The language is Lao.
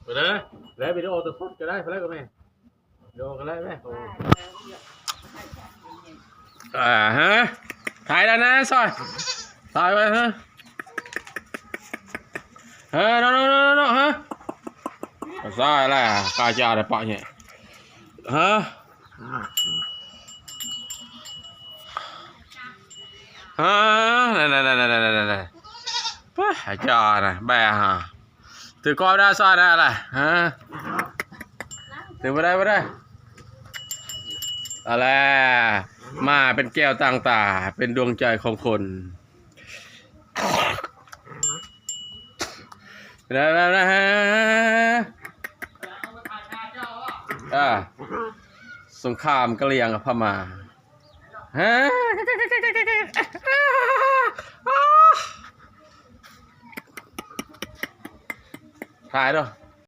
ໄປເດີ ແລະວິດີໂອຕົວສົດກໍໄດ້ ໄປເລີຍກໍແມ່ນ ວິດີໂອກໍໄດ້ແມ່ ອ່າ ຮະ ຖ່າຍແລ້ວນະ ຊອຍ ຖ່າຍໄວ້ ຮະ ເອີ ໂນ ໂນ ໂນ ໂນ ຮະ ຊອຍແຫຼະ ກາຈາໄດ້ປະເຫຍ ຮະ ຮະ ນັ້ນໆໆ ປະ ອາຈານນະ ແບະ ຮະ ຖືກອບໄດ້ຊະນະລະ ຮະ ຖືບໍ່ໄດ້ ບໍ່ໄດ້ ເອົາແຫຼະ ມາເປັນແກ້ວຕ່າງຕາ ເປັນດວງໃຈຂອງຄົນ ເອີ ສົງຄາມກະຫຼຽງກັບພະມ້າ ຮະ ຖ່າຍເດີ້.